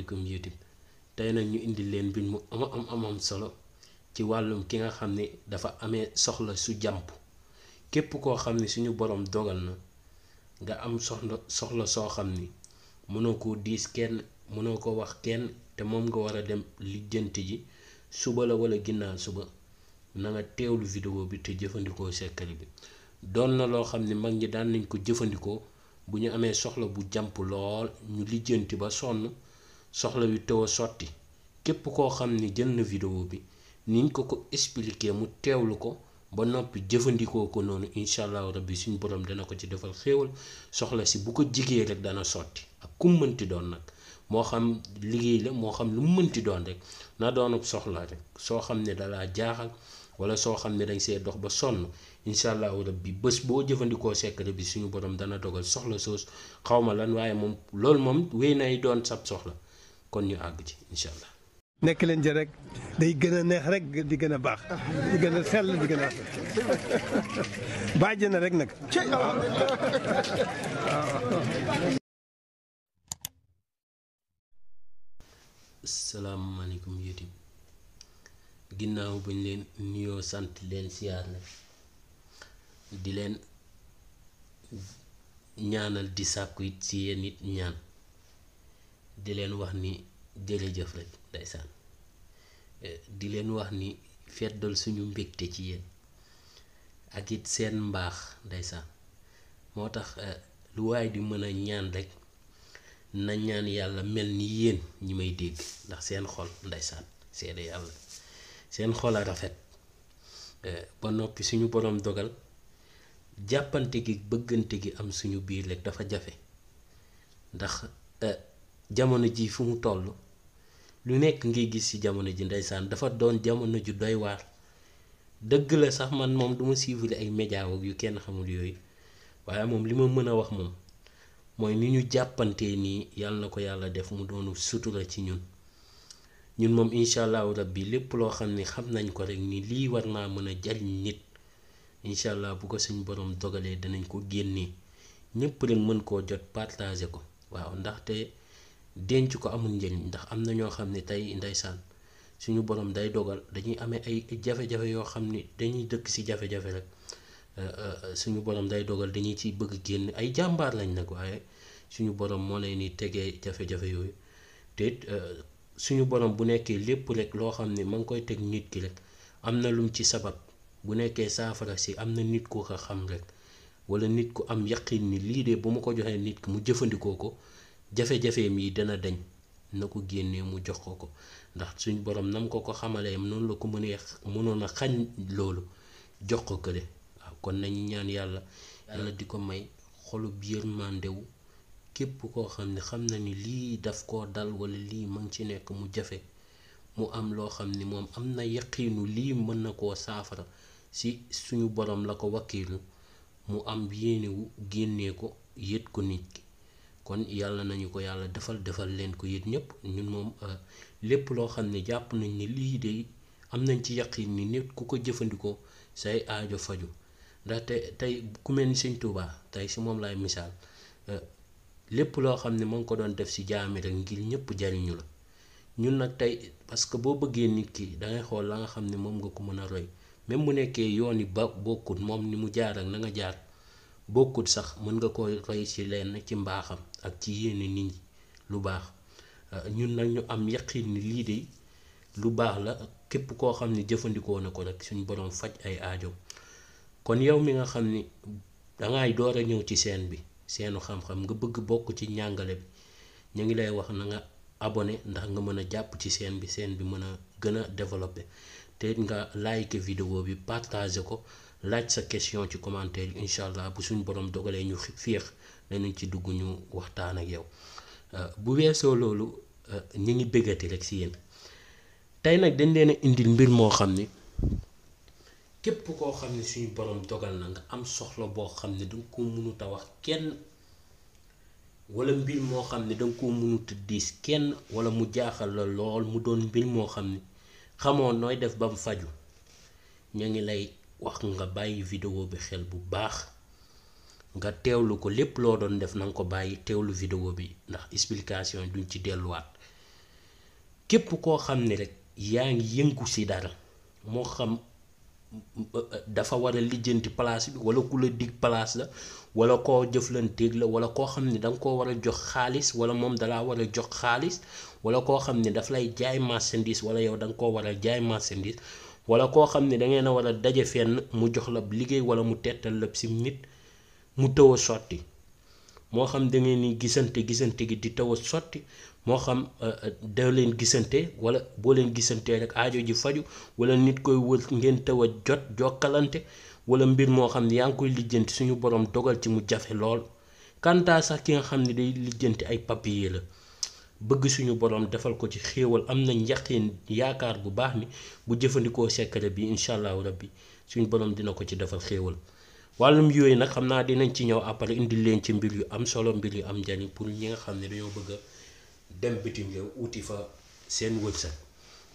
asalaamaaleykum YouTube tey nag ñu indi leen mbir mu am solo ci wàllum ki nga xam ne dafa amee soxla su jàmp képp koo xam ne suñu borom dogal na nga am soxla soo xam ni mënoo ko diis kenn mënoo ko wax kenn te moom nga war a dem lijjanti ji suba la wala ginnaaw suba na nga teewlu vidéo bi te jëfandikoo secret bi doon na loo xam ne mag ñi daan nañ ko jëfandikoo bu ñu amee soxla bu jàmp lool ñu lijjanti ba sonn soxla wi teew a sotti képp koo xam ni jël na vidéo bi niñ ko expliquer mu teewlu ko ba noppi jëfandikoo ko noonu incha allahu rabbi suñu borom dana ko ci defal xéewal soxla si bu ko jigee rek dana sotti ak ku mu mënti doon nag moo xam liggéey la moo xam lu mu mënti doon rek na doonub soxla rek soo xam ne dalaa jaaxal wala soo xam ne dañ see dox ba sonn incha allahu rabbi bés boo jëfandikoo secret bi suñu borom dana dogal soxla soos xawma lan waaye moom loolu moom wéy nay doon sab soxla kon ñu àgg ci incha allah. nekk leen ci rek day gën a neex rek di gën a baax di gën a sell di gën a bàjj na rek nag. salaamaaleykum YouTube ginnaaw bañ leen nuyoo sant leen siyaar la di leen ñaanal di sàkku it ci yéen it ñaan di leen wax ni jërëjëf rek ndeysaan di leen wax ni feddal suñu mbégte ci yéen ak it seen mbaax ndeysaan moo tax lu waay di mën a ñaan rek na ñaan yàlla mel ni yéen ñi may dégg ndax seen xol ndeysaan seede yàlla seen xol a rafet ba noppi suñu borom dogal jàppante gi bëggante gi am suñu biir rek dafa jafe ndax jamono ji fu mu toll lu nekk ngay gis ci jamono ji ndeysaan dafa doon jamono ju doy waar dëgg la sax man moom duma suivre ay média yu kenn xamul yooyu waaye moom li ma mën a wax moom mooy ni ñu jàppantee nii yàlla na ko yàlla def mu doonu sutura ci ñun moom incha allahu rabbi lépp loo xam ne xam nañ ko rek ni lii war naa mën a jariñ nit incha allah bu ko suñ borom dogalee danañ ko génnee ñépp rek mën koo jot partager ko waaw ndaxte denc ko amul njëriñ ndax am na ñoo xam ne tey ndeysaan suñu borom day dogal dañuy amee ay jafe-jafe yoo xam ne dañuy dëkk ci jafe-jafe rek suñu borom day dogal dañuy ci bëgg génn ay jàmbaar lañ nag waaye suñu borom moo leen ni tegee jafe-jafe yooyu te suñu borom bu nekkee lépp rek loo xam ne ma ngi koy teg nit ki rek am na lum ci sabab bu nekkee saafara si am na nit ku ko xam rek wala nit ku am yaqin ni lii de bu ma ko joxee nit ki mu jëfandikoo ko jafe-jafeem yi dana dañ na ko génnee mu jox ko ndax suñu borom nam ko xamalee noonu la ko mënoon a xañ loolu jox ko kële waaw kon nañu ñaan yàlla di ko may xolu biir màndewu képp koo xam ne xam na ni lii daf koo dal wala lii ma ngi ci nekk mu jafe mu am loo xam ni moom am na yaqiinu lii mën na koo saafara si suñu borom la ko wakkiilu mu am yéenewu génnee ko yët ko nit ki kon yàlla nañu ko yàlla defal leen ko yët ñépp ñun moom lépp loo xam ne jàpp nañ ni lii de am nañ ci yaqiin ni nit ku ko jëfandikoo say aajo faju ndaxte tey ku mel ni Sëñ Tuubaa tey si moom laay misaal lépp loo xam ne ma ngi ko doon def ci jaami rek ngir ñëpp jariñu la ñun nag tey parce que boo bëggee nit ki dangay xool la nga xam ne moom nga ko mën a roy même bu nekkee yoon yi ba bokkut moom ni mu jaar ak na nga jaar bokkut sax mën nga ko roy ci lenn ci mbaaxam ak ci yéene nit ñi lu baax ñun nag ñu am yaqin ni lii de lu baax la képp koo xam ne jëfandikoo na ko rek suñu borom faj ay aajo kon yow mi nga xam ni dangay door a ñëw ci seen bi seenu xam-xam nga bëgg bokk ci njàngale bi ñu ngi lay wax na nga abonné ndax nga mën a jàpp ci seen bi mën a gën a développé te nga like vidéo bi partager ko laaj sa question ci commentaire yi incha allah bu suñ borom dogalee ñu féex danañ ci dugg ñu waxtaan ak yow bu weesoo loolu ñu ngi bëggati rek ci yéen tey nag dañ leen a indil mbir moo xam ni képp koo xam ne suñu borom dogal na nga am soxla boo xam ne danga ko mënut a wax kenn wala mbir moo xam ne danga ko mënut a diis kenn wala mu jaaxal la lool mu doon mbir moo xam ne xamoon nooy def ba mu faju ñu ngi lay wax nga bàyyi vidéo bi xel bu baax nga teewlu ko lépp loo doon def na nga ko bàyyi teewlu vidéo bi ndax explication duñ ci delluwaat képp koo xam ne rek yaa ngi yëngu ci dara moo xam dafa war a lijjanti place bi wala ku la dig place la wala koo jëflanteeg la wala koo xam ne danga koo war a jox xaalis wala moom dalaa war a jox xaalis wala koo xam ne daf lay jaay marchandise wala yow danga koo war a jaay marchandise wala koo xam ne dangeen a war a daje fenn mu jox la liggéey wala mu tettal la ci nit mu taw a sotti moo xam da ngeen ni gisante gi di taw a sotti moo xam da leen gisante wala boo leen gisantee rek aajo ji faju wala nit koy wër ngeen taw a jokkalante wala mbir moo xam ne yaa ngi koy lijjanti suñu borom dogal ci mu jafe lool kantaa sax ki nga xam ne day lijjanti ay papier la bëgg suñu borom defal ko ci xéewal am na njaqin yaakaar bu baax ni bu jëfandikoo secret bi incha allahu rabbi suñu borom dina ko ci defal xéewal wàllum yooyu nag xam naa dinañ ci ñëw après indi leen ci mbir yu am solo mbir yu am njariñ pour ñi nga xam ne dañoo bëgg a dem bitim réew uti fa seen wërsëg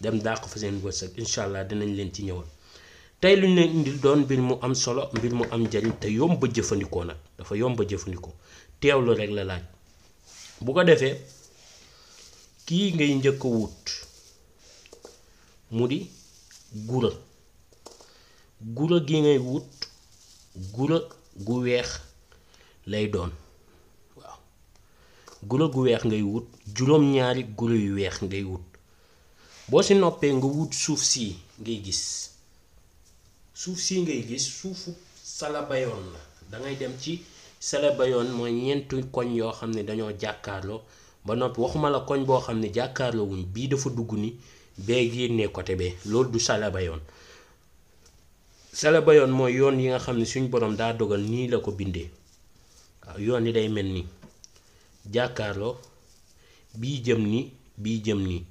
dem dàq fa seen wërsëg incha allah dinañ leen ci ñëwal tey luñ leen indil doon mbir mu am solo mbir mu am njariñ te yomb a jëfandikoo nag dafa yomb a jëfandikoo teewlu rek la laaj bu ko defee kii ngay njëkk a wut mu di gura gi ngay wut gura gu weex lay doon waaw gura gu weex ngay wut juróom-ñaari gura yu weex ngay wut boo ci noppee nga wut suuf si ngay gis suufu salabayoon la dangay dem ci salabayoon mooy ñeenti koñ yoo xam ne dañoo jàkkaarloo ba noppi waxuma la koñ boo xam ne jàkkaarloo wuñ bii dafa dugg ni bee génnee côté bee loolu du salabayoon salabayoon mooy yoon yi nga xam ne suñ borom daa dogal nii la ko bindee waaw yoon yi day mel ni jàkkaarloo bii jëm ni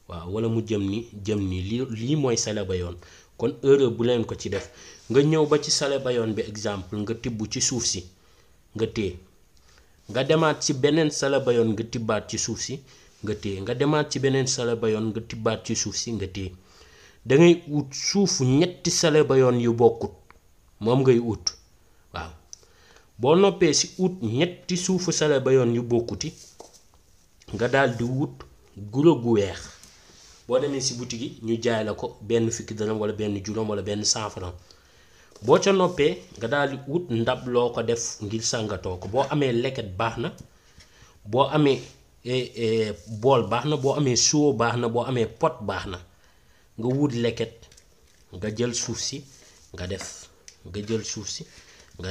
waaw wala mu jëm ni lii mooy salabayoon kon erreur bu leen ko ci def nga ñëw ba ci salabayoon bi exemple nga tibb ci suuf si nga téye nga demaat ci beneen salabayoon nga tibbaat ci suuf si nga téye nga demaat ci beneen salabayoon nga tibbaat ci suuf si nga téye dangay ut suufu ñetti salabayoon yu bokkut moom ngay ut waaw boo noppee ci ut ñetti suufu salabayoon yu bokkuti nga daldi wut guro gu weex boo demee ci boutique yi ñu jaay la ko benn fukki dërëm wala benn juróom wala benn 100 francs boo ca noppee nga daldi wut ndab loo ko def ngir sàngatoo ko boo amee leket baax na boo amee bool baax na boo amee siwo baax na boo amee pot baax na nga wut leket nga jël suuf si nga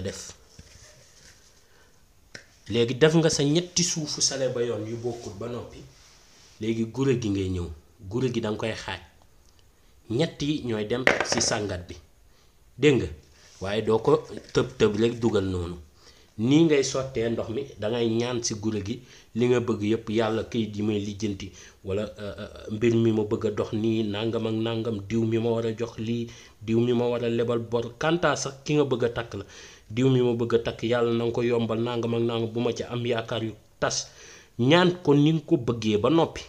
def léegi def nga sa ñetti suufu salabayoon yu bokkul ba noppi léegi gura gi ngay ñëw gura gi danga koy xaaj ñett yi ñooy dem ci sàngat bi dégg nga waaye doo ko tëb rek dugal noonu nii ngay sottee ndox mi dangay ñaan ci gura gi li nga bëgg yépp yàlla kayit yi may lijjanti wala mbir mi ma bëgg a dox nii nangam ak nangam diw mi ma war a jox lii diw mi ma war a lebal bor kantaa sax ki nga bëgg a takk la diw mi ma bëgg a takk yàlla na nga ko yombal nangam ak nangam bu ma ci am yaakaar yu tas ñaan ko ni nga ko bëggee ba noppi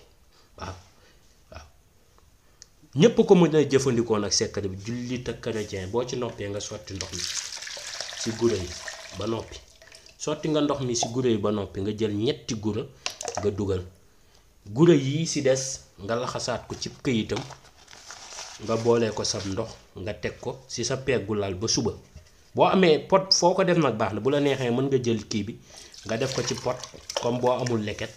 waaw ñépp ko mën a jëfandikoo nag secret bi jullit ak chrétien boo ci noppee nga sotti ndox mi ci gura yi ba noppi sotti nga ndox mi ci gura yi ba noppi nga jël ñetti gura nga dugal gura yii ci des nga laxasaat ko ci këyitam nga boole ko sab ndox nga teg ko ci sa peggu lal ba suba boo amee pot foo ko def nag baax na bu la neexee mën nga jël kii bi nga def ko ci pot comme boo amul leket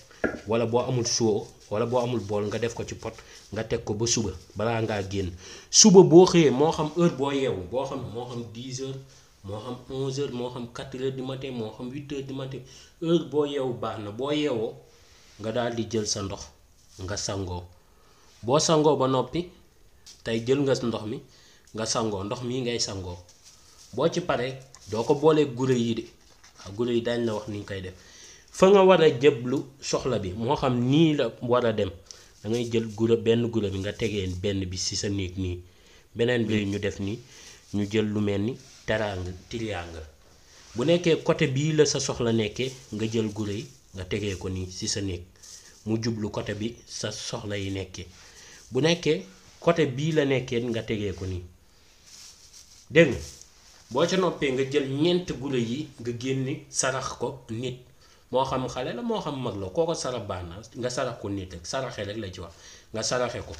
wala boo amul soo wala boo amul bool nga def ko ci pot nga teg ko ba suba balaa ngaa génn suba boo xëyee moo xam heure boo yeewu moo xam 10 heures moo xam 11 heures moo xam 4 heures du matin moo xam 8 heures du matin heure boo yeewu baax na boo yeewoo nga daal di jël sa ndox nga sangoo boo sangoo ba noppi tey jël nga ndox mi nga sangoo ndox mi ngay sangoo boo ci paree doo ko boolee gure yi de waaw gure yi dañ la wax ni ñu koy def fa nga war a jëblu soxla bi moo xam nii la war a dem da ngay jël benn gura bi nga tegee benn bi ci sa néeg nii beneen bi ñu def nii ñu jël lu mel ni triangle bu nekkee côté bii la sa soxla nekkee nga jël gura yi nga tegee ko nii ci sa néeg mu jublu côté bi sa soxla yi nekkee bu nekkee côté bii la nekkee nga tegee ko nii dégg nga boo ca noppee nga jël ñeent gura yi nga génne sarax ko nit moo xam xale la moo xam mag la kooko sarax baax na nga sarax ko nit rek saraxe rek la ci wax nga saraxe ko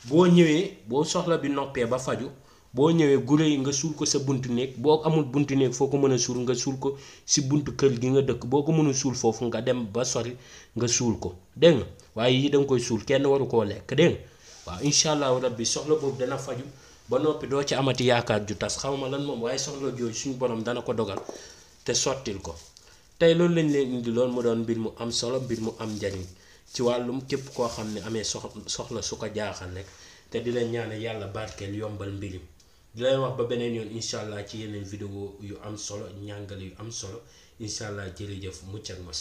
boo ñëwee boo soxla bi noppee ba faju boo ñëwee gure yi nga suul ko sa buntu néeg boo amul buntu néeg foo ko mën a suul nga suul ko si buntu kër gi nga dëkk boo ko mënul suul foofu nga dem ba sori nga suul ko dégg nga waaye yi danga koy suul kenn waru koo lekk dégg nga waaw incha allahu rabbi soxla boobu dana faju ba noppi doo ci amati yaakaar ju tas xaw ma lan moom waaye soxla jooju suñu borom dana ko dogal te sottil ko tey loolu lañ leen indi loon mu doon mbir mu am solo mbir mu am njariñ ci wàllum képp koo xam ne amee soxla su ko jaaxal rek te di leen ñaane yàlla barkeel yombal mbirim di leen wax ba beneen yoon incha allah ci yeneen vidéo yu am solo ñàngale yu am solo incha allah jërëjëf mucc ak mos